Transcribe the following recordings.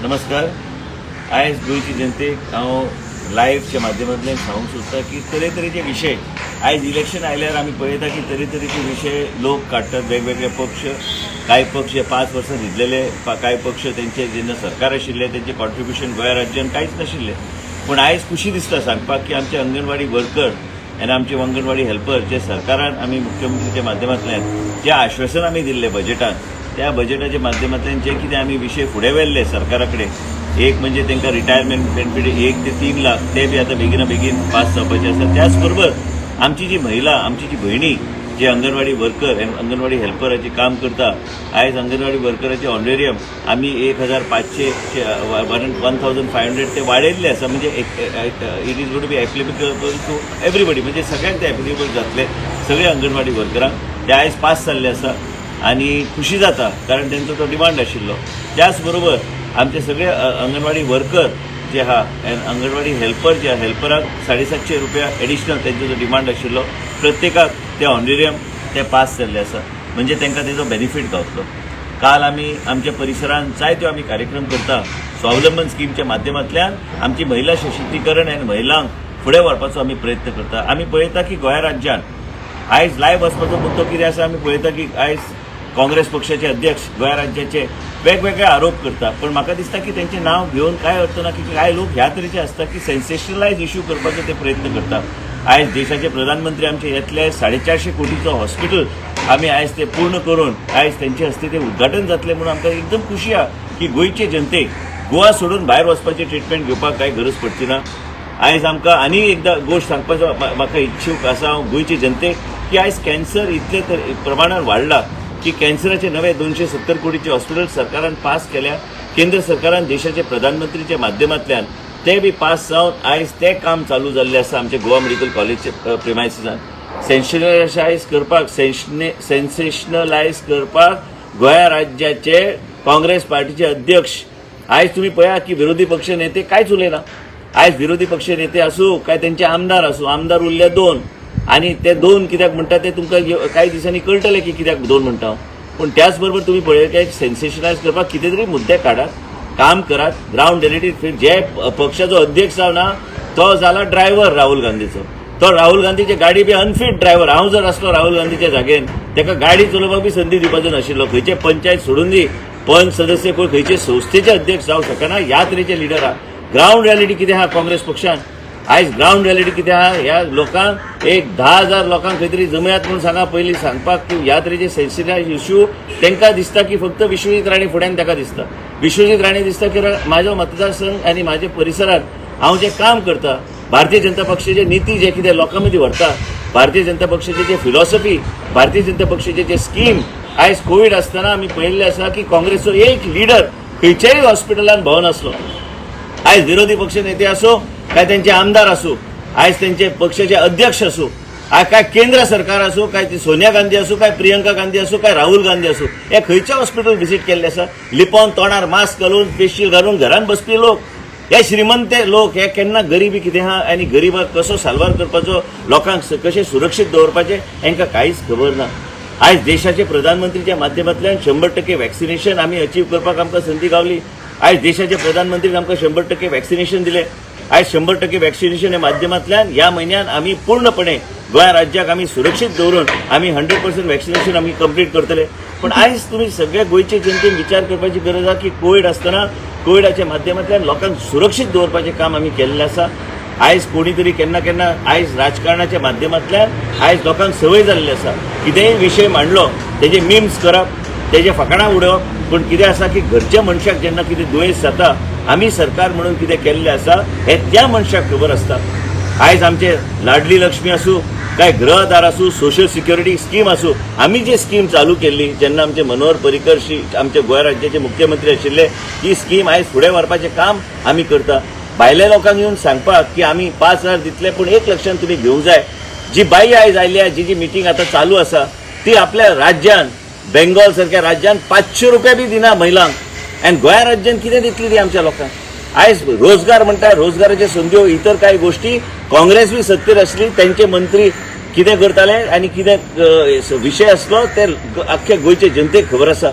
नमस्कार. आयज गोंयची जनतेक हांव लायव्हच्या माध्यमांतल्यान सांगूंक सोदता की तरेतरेचे विशय आयज इलेक्शन आयल्यार आमी पळयता की तरेतरेचे विशय लोक काडटात, वेगवेगळे पक्ष. कांय पक्ष हे 5 वर्सां न्हिदलेले, कांय पक्ष तेंचे जेन्ना सरकार आशिल्ले तेंचे कॉन्ट्रिब्युशन गोंया राज्यान कांयच नाशिल्लें. पूण आयज खुशी दिसता सांगपाक की आमचे अंगणवाडी वर्कर आनी आमचे अंगणवाडी हेल्पर जे सरकारान आमी मुख्यमंत्रीच्या माध्यमांतल्यान जे आश्वासन आमी दिल्लें बजेटान, त्या बजेटाच्या माध्यमांतल्यान जे कितें आमी विशय फुडें व्हेल्ले सरकारा कडेन, एक म्हणजे तांकां रिटायरमेंट बेनिफीट 1 ते 3 लाख, ते बी आतां बेगिना बेगीन पास जावपाचे आसा. त्याच बरोबर आमची जी महिला, आमची जी भयणी जे अंगणवाडी वर्कर आनी अंगणवाडी हेल्पराचे काम करता, आयज अंगणवाडी वर्कराचे ऑनरेरियम आमी 1500, 1500 ते वाडयल्ले आसा. म्हणजे it is gonna be applicable to everybody, म्हणजे सगळ्यांक ते एप्लिकेबल जातले, सगळे अंगणवाडी वर्करांक. ते आयज पास जाल्ले आसा आनी खुशी जाता, कारण तेंचो तो डिमांड आशिल्लो. त्याच बरोबर आमचे सगळे अंगणवाडी वर्कर जे आहा आनी अंगणवाडी हेल्पर जे आहा, हेल्पराक 750 रुपया एडिशनल तेंचो जो डिमांड आशिल्लो, प्रत्येकाक ते ऑनरेरियम ते पास जाल्ले आसा, म्हणजे तांकां तेजो बेनिफीट गावतलो. काल आमी आमच्या परिसरांत जायत्यो आमी कार्यक्रम करता. स्वावलंबन स्किमच्या माध्यमांतल्यान आमची महिला सशक्तीकरण आनी महिलांक फुडें व्हरपाचो आमी प्रयत्न करता. आमी पळयता की गोंया राज्यान आयज लायव्ह वचपाचो मुद्दो कितें आसा, आमी पळयता की आयज काँग्रेस पक्षाचे अध्यक्ष गोंया राज्याचे वेगवेगळे आरोप करता, पण म्हाका दिसता की तेंचें नांव घेवन कांय अर्थ ना की कांय लोक ह्या तरेचे आसता की सेन्सेशनलायज इश्यू करपाचो ते प्रयत्न करता. आयज देशाचे प्रधानमंत्री आमचे येतले, 450 कोटीचो हॉस्पिटल आमी आयज ते पूर्ण करून आयज तेंचे हस्ते ते उद्घाटन जातलें, म्हणून आमकां एकदम खुशी आहा की गोंयचे जनतेक गोवा सोडून भायर वचपाची ट्रिटमेंट घेवपाक कांय गरज पडची ना. आयज आमकां आनी एकदां गोश्ट सांगपाचो म्हाका इच्छूक आसा हांव गोंयचे जनतेक की आयज कॅन्सर इतले तर प्रमाणात वाडला की कॅन्सराचे नवे 270 कोटीचे हॉस्पिटल सरकारान पास केल्या. केंद्र सरकारान देशाचे प्रधानमंत्रीच्या माध्यमांतल्यान ते बी पास जावन आयज ते काम चालू जाल्लें आसा. आमचे गोवा मेडिकल कॉलेजचे प्रिमायसिसान सेन्शनलायज करपाक, सेन्सेशनलायज करपाक गोंया राज्याचे काँग्रेस पार्टीचे अध्यक्ष, आयज तुम्ही पळया की विरोधी पक्ष नेते कांयच उलयना. आयज विरोधी पक्ष नेते आसूं काय तेंचे आमदार आसूं, आमदार उरले दोन आनी ते दोन कित्याक म्हणटा ते तुमकां कांय दिसांनी कळटलें की कित्याक दोन म्हणटा हांव. पूण त्याच बरोबर तुमी पळय काय सेन्सेशनलायज करपाक कितें तरी मुद्दे काडात, काम करात. ग्रावंड रियलिटी जे पक्षाचो अध्यक्ष जावना तो जाला ड्रायव्हर राहुल गांधीचो. तो राहुल गांधीची गाडी बी अनफीट ड्रायव्हर. हांव जर आसलो राहुल गांधीच्या जागेन, ताका गाडी चलोवपाक बी संदी दिवपाचो नाशिल्लो. खंयचे पंचायत सोडून दी, पंच सदस्य कोण खंयचे संस्थेचे अध्यक्ष जावंक शकना ह्या तरेचे लिडर आहा. ग्रावंड रियलिटी कितें आहा काँग्रेस पक्षान? आयज ग्रावंड रियलिटी कितें आहा? ह्या लोकांक एक 10,000 लोकांक खंय तरी जमयात म्हणून सांगा पयलीं. सांगपाक की ह्या तरेचे सेन्सिटायज इश्यू तांकां दिसता की फक्त विश्वजीत राणे फुड्यान ताका दिसता. विश्वजीत राणे दिसता की म्हाजो मतदारसंघ आनी म्हाज्या परिसरात हांव जें काम करता, भारतीय जनता पक्षाचे निती जे कितें लोकां मदीं व्हरता, भारतीय जनता पक्षाचे जे फिलॉसॉफी, भारतीय जनता पक्षाचे जे स्कीम, आयज कोवीड आसतना आमी पळयल्लें आसा की काँग्रेसचो एक लिडर खंयच्याय हॉस्पिटलान भोंवनासलो. आयज विरोधी पक्ष नेते असो काय त्यांचे आमदार असो, आयज त्यांचे पक्षाचे अध्यक्ष असो, काय काय केंद्र सरकार असो, काय ती सोनिया गांधी असो, काय प्रियंका गांधी असो, काय राहुल गांधी असो, हे खंयच्या हॉस्पिटल विजीट केल्ले आसा? लिपोन तोंडार मास्क घालून, फेस घालून घरान बसपी लोक हे श्रीमंत लोक हे केन्ना गरिबी कितें आहा आनी गरिबाक कसो साल्वार करपाचो, लोकांक कशें सुरक्षीत दवरपाचें हांकां कांयच खबर ना. आयज देशाचे प्रधानमंत्रीच्या माध्यमांतल्यान 100% वॅक्सिनेशन आमी अचीव करपाक आमकां संदी गावली. आयज देशाचे प्रधानमंत्रीन आमकां 100% वॅक्सिनेशन दिले. आयज 100% वॅक्सिनेशन ह्या माध्यमांतल्यान ह्या म्हयन्यान आमी पूर्णपणे गोंया राज्याक आमी सुरक्षीत दवरून आमी 100% वॅक्सिनेशन आमी कंप्लीट करतले. पण आयज तुमी सगळ्या गोंयचे जनतेन विचार करपाची गरज आहा की कोवीड आसतना कोविडाच्या माध्यमांतल्यान लोकांक सुरक्षीत दवरपाचें काम आमी केल्लें आसा. आयज कोणी तरी केन्ना केन्ना आयज राजकारणाच्या माध्यमांतल्यान आयज लोकांक संवय जाल्ली आसा, कितेंय विशय मांडलो तेजे मिम्स करप, तेजे फकाणां उडोवप. पूण कितें आसा की घरच्या मनशाक जेन्ना कितें दुयेंस जाता, आमी सरकार म्हणून कितें केल्लें आसा हें त्या मनशाक खबर आसता. आयज आमचे लाडली लक्ष्मी आसूं काय गृहदार आसूं, सोशल सिक्युरिटी स्कीम आसूं, आमी जी स्कीम चालू केल्ली जेन्ना आमचे मनोहर पर्रीकर श्री आमचे गोंय राज्याचे मुख्यमंत्री आशिल्ले, ही स्कीम आयज फुडें व्हरपाचें काम आमी करता. भायल्या लोकांक येवन सांगपाक की आमी 5000 दितले, पूण एक लक्षात तुमी घेवंक जाय, जी बाई आयज आयल्या, जी जी मिटींग आतां चालू आसा, ती आपल्या राज्यान बेंगॉल सारक्या राज्यान 500 रुपया बी दिना महिलांक आनी गोंया राज्यान कितें दितली ती आमच्या लोकांक? आयज रोजगार म्हणटा, रोजगाराचे संद्यो, इतर कांय गोष्टी, काँग्रेस बी सत्तेर आसली, तेंचे मंत्री कितें करताले आनी कितें विशय आसलो ते अख्ख्या गोंयचे जनतेक खबर आसा.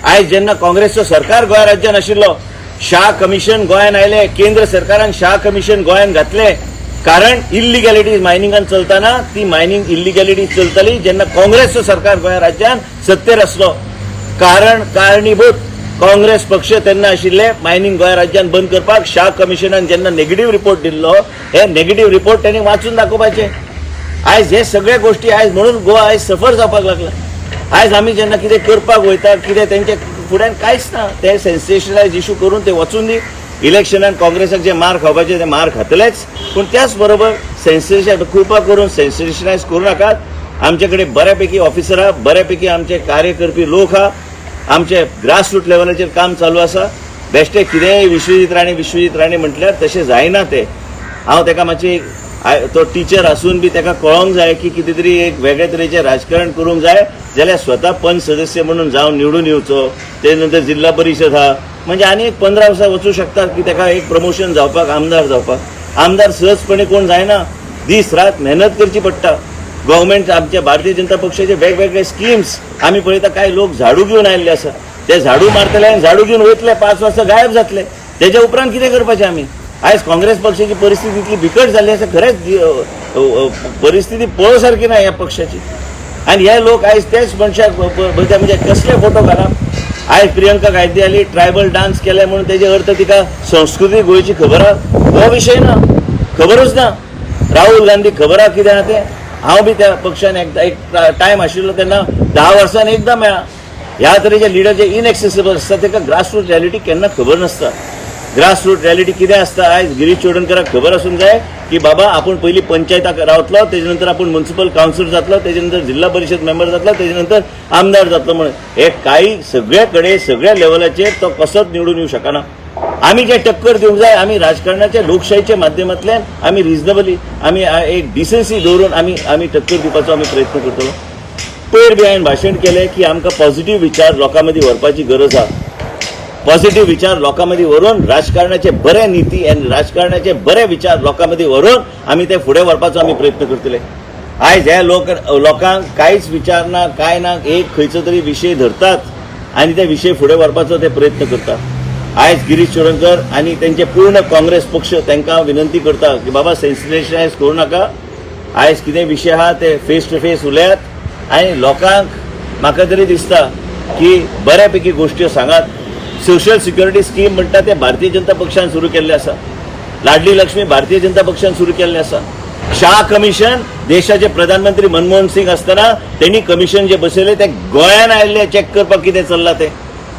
आयज जेन्ना काँग्रेसचो सरकार गोंया राज्यान आशिल्लो, शाह कमिशन गोंयान आयले, केंद्र सरकारान शाह कमिशन गोंयान घातले, कारण इल्लिगॅलिटीज मायनिंगान चलतना ती मायनिंग इल्लिगॅलिटीज चलताली जेन्ना काँग्रेसचो सरकार गोंय राज्यान सत्तेर आसलो. कारण कारणीभूत काँग्रेस पक्ष तेन्ना आशिल्ले. मायनिंग गोंय राज्यान बंद करपाक शाह कमिशनान जेन्ना नेगेटिव्ह रिपोर्ट दिल्लो, हे नेगेटिव्ह रिपोर्ट त्यांनी वाचून दाखोवपाचे. आयज हे सगळे गोष्टी आयज म्हणून गोवा आयज सफर जावपाक लागला. आयज आमी जेन्ना कितें करपाक वयता, कितें तेंचे फुड्यान कांयच ना. ते सेन्सेशनलायज इशू करून ते वचून दी. इलेक्शनान काँग्रेसाक जे मार खावपाचे ते मार खातलेच, पूण त्याच बरोबर सेन्सेशन कृपा करून सेन्सेशनलायज करूं नाकात. आमचे कडेन बऱ्यापैकी ऑफिसर आहा, बऱ्यापैकी आमचे कार्य करपी लोक आहा, आमचे ग्रासरूट लेवलाचेर काम चालू आसा. बेश्टे कितेंय विश्वजीत राणे, विश्वजीत राणे म्हटल्यार तशें जायना तें. हांव तेका मातशी तो टिचर आसून बी तेका कळोंक जाय की कितें तरी एक वेगळे तरेचें राजकारण करूंक जाय जाल्यार स्वता पंच सदस्य म्हणून जावन निवडून येवचो. ते नंतर जिल्हा परिशद आहा, म्हणजे आनी एक 15 वर्सां वचूं शकता की तेका एक प्रमोशन जावपाक, आमदार जावपाक. आमदार सहजपणे कोण जायना, दीस रात मेहनत करची पडटा. गव्हर्मेंट आमच्या भारतीय जनता पक्षाचे वेगवेगळे स्किम्स आमी पळयता. कांय लोक झाडू घेवन आयिल्ले आसा, ते झाडू मारतले आनी झाडू घेवन वयतले, 5 वर्सां गायब जातले. तेच्या उपरांत कितें करपाचें आमी? आयज काँग्रेस पक्षाची परिस्थिती इतली बिकट जाल्ली आसा, खरेंच परिस्थिती पळोवं सारकी ना ह्या पक्षाची. आनी हे लोक आयज तेच मनशाक पळयता, म्हणजे कसले फोटो घालप. आयज प्रियंका गांधी आली, ट्रायबल डान्स केले म्हणून तेजे अर्थ तिका संस्कृती गोंयची खबर आहा हो विशय ना, खबरूच ना. राहुल गांधी खबर आहा कितें आहा तें? हांव बी त्या पक्षान एकदां एक टायम आशिल्लो तेन्ना 10 वर्सान एकदां मेळ्ळा. ह्या तरेचे लिडर जे इनएक्सेसिबल आसता ताका ग्रासरूट रियलिटी केन्ना खबर नासता. ग्रासरूट रियलिटी कितें आसता आयज गिरीश चोडणकराक खबर आसूंक जाय की बाबा आपूण पयलीं पंचायताक रावतलो, तेजे नंतर आपूण म्युन्सिपल कावन्सिलर जातलो, तेजे नंतर जिल्हा परिशद मेंबर जातलो, तेजे नंतर आमदार जातलो म्हणून. हे काही सगळे कडेन सगळ्या लेवलाचेर तो कसोच निवडून येवं शकना. आमी जे टक्कर दिवंक जाय, आमी राजकारणाच्या लोकशाहीच्या माध्यमांतल्यान आमी रिजनेबली आमी एक डिसन्सी दवरून आमी आमी टक्कर दिवपाचो आमी प्रयत्न करतलो. पयर बी हांवें भाशण केलें की आमकां पॉझिटिव्ह विचार लोकां मदीं व्हरपाची गरज आहा. पॉझिटिव्ह विचार लोकां मदीं व्हरून, राजकारणाचे बरे निती आनी राजकारणाचे बरे विचार लोकां मदीं व्हरून आमी ते फुडें व्हरपाचो आमी प्रयत्न करतले. आयज हे लोक लोकांक कांयच विचार ना, कांय ना, एक खंयचो तरी विशय धरतात आनी ते विशय फुडें व्हरपाचो ते प्रयत्न करतात. आयज गिरीश चोडणकर आनी तेंचे पूर्ण काँग्रेस पक्ष तांकां हांव विनंती करता की बाबा सेन्सिशनलायज करूं नाका. आयज कितें विशय आहा ते फेस टू फेस उलयात आनी लोकांक म्हाका तरी दिसता की बऱ्यापैकी गोश्ट्यो सांगात. सोशल सिक्युरिटी स्कीम म्हणटा ते भारतीय जनता पक्षान सुरू केल्लें आसा. लाडली लक्ष्मी भारतीय जनता पक्षान सुरू केल्लें आसा. शाह कमिशन देशाचे प्रधानमंत्री मनमोहन सिंग आसतना तेणी कमिशन जे बसयले ते गोंयान आयिल्ले चॅक करपाक कितें चल्लां तें.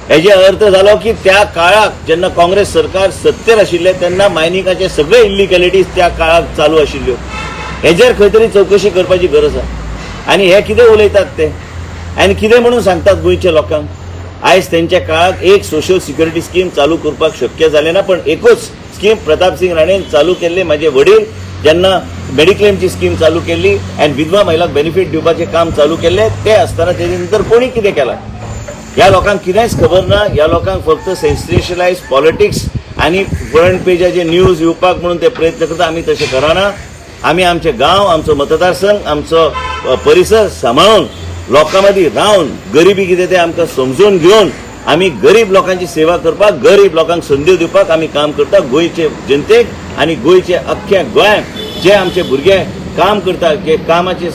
हेजे अर्थ जालो की त्या काळाक जेन्ना काँग्रेस सरकार सत्तेर आशिल्लें तेन्ना मायनिंगाचे सगळे इल्लिगॅलिटीज त्या काळाक चालू आशिल्ल्यो. हेजेर खंय तरी चवकशी करपाची गरज आसा. आनी हे कितें उलयतात ते आनी कितें म्हणून सांगतात गोंयच्या लोकांक? आयज तेंच्या काळाक एक सोशल सिक्युरिटी स्कीम चालू करपाक शक्य जालें ना, पण एकूच स्कीम प्रतापसिंग राणेन चालू केल्ली. म्हाजे वडील जेन्ना मेडिक्लेमची स्कीम चालू केल्ली आनी विधवा महिलांक बेनिफीट दिवपाचें काम चालू केल्लें ते आसतना तेजे नंतर कोणी कितें केलां? ह्या लोकांक कितेंच खबर ना. ह्या लोकांक फक्त सेन्सेशनलायज पॉलिटिक्स आनी फ्रंट पेजाचे न्यूज येवपाक म्हणून ते प्रयत्न करता. आमी तशें करना. आमी आमचे गांव, आमचो मतदारसंघ, आमचो परिसर सांबाळून, लोकां मदीं रावन, गरिबी कितें तें आमकां समजून घेवन आमी गरीब लोकांची सेवा करपाक, गरीब लोकांक संदी दिवपाक आमी काम करता. गोंयचे जनतेक आनी गोंयचे अख्ख्या गोंयांत जे आमचे भुरगे काम करता, जे कामाचे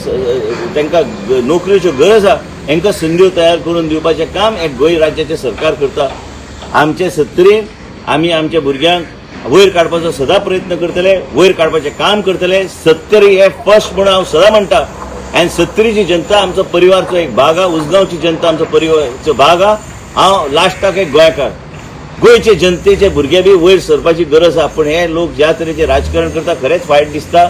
तांकां नोकरेच्यो गरज आहा, हांकां संद्यो तयार करून दिवपाचें काम एक गोंय राज्याचें सरकार करता. आमचे सत्तरीन आमी आमच्या भुरग्यांक वयर काडपाचो सदां प्रयत्न करतले, वयर काडपाचें काम करतले. सत्तरी हे फर्स्ट म्हणून हांव सदां म्हणटा. आनी सत्तरीची जनता आमचो परिवारचो एक भाग आहा, उजगांवची जनता आमचो परिवारचो भाग आहा. हांव लास्टाक एक गोंयकार. गोंयचे जनतेचे भुरगे बी वयर सरपाची गरज आहा, पूण हे लोक ज्या तरेचे राजकारण करता खरेंच वायट दिसता.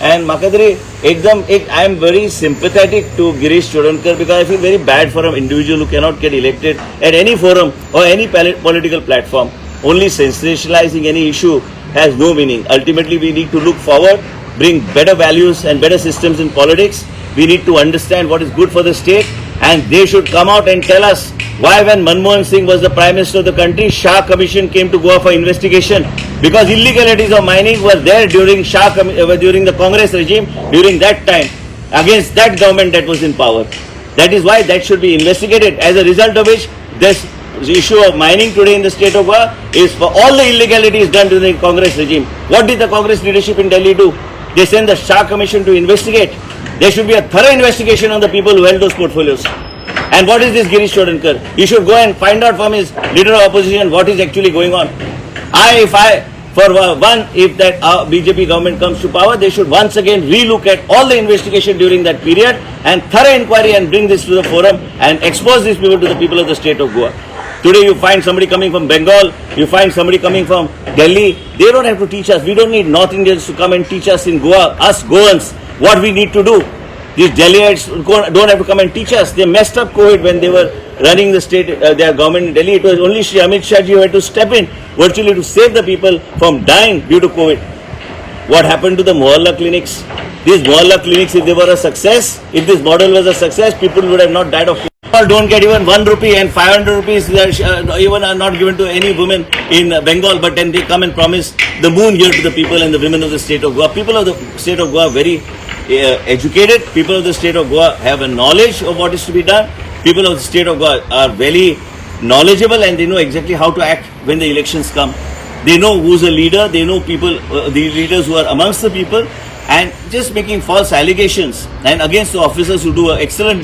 अँड म्हाका तरी एकदम एक I am very sympathetic to Girish Chodankar because I feel very bad for a individual who cannot get elected at any forum or any political platform. Only sensationalizing any issue has no meaning. Ultimately, we need to look forward, bring better values and better systems in politics. We need to understand what is good for the state, and they should come out and tell us why, when Manmohan Singh was the Prime Minister of the country, Shah Commission came to Goa for investigation, because illegalities of mining were there during the Congress regime, during that time, against that government that was in power. That is why that should be investigated. As a result of which, this issue of mining today in the state of Goa is for all the illegalities done during the Congress regime. What did the Congress leadership in Delhi do? They sent the Shah Commission to investigate. There should be a thorough investigation on the people who held those portfolios. And what is this Girish Chodankar? He should go and find out from his leader of opposition what is actually going on. I, if I, for one, if that BJP government comes to power, they should once again relook at all the investigation during that period and thorough inquiry and bring this to the forum and expose these people to the people of the state of Goa. Today you find somebody coming from Bengal, you find somebody coming from Delhi. They don't have to teach us. We don't need North Indians to come and teach us in Goa, us Goans, what we need to do. These Delhiites don't have to come and teach us. They messed up COVID when they were running the state, their government in Delhi. It was only Shri Amit Shah ji who had to step in virtually to save the people from dying due to COVID. What happened to the Mohalla clinics? These Mohalla clinics, if they were a success, if this model was a success, people would have not died of COVID. Don't get even 1 rupee and 500 rupees even are not given to any women in Bengal, but then they come and promise the moon here to the people and the women of the state of Goa. People of the state of Goa are very educated. People of the state of Goa have a knowledge of what is to be done. People of the state of Goa are very knowledgeable and they know exactly how to act when the elections come. They know who's a leader, they know people, the leaders who are amongst the people, and just making false allegations and against the officers who do an excellent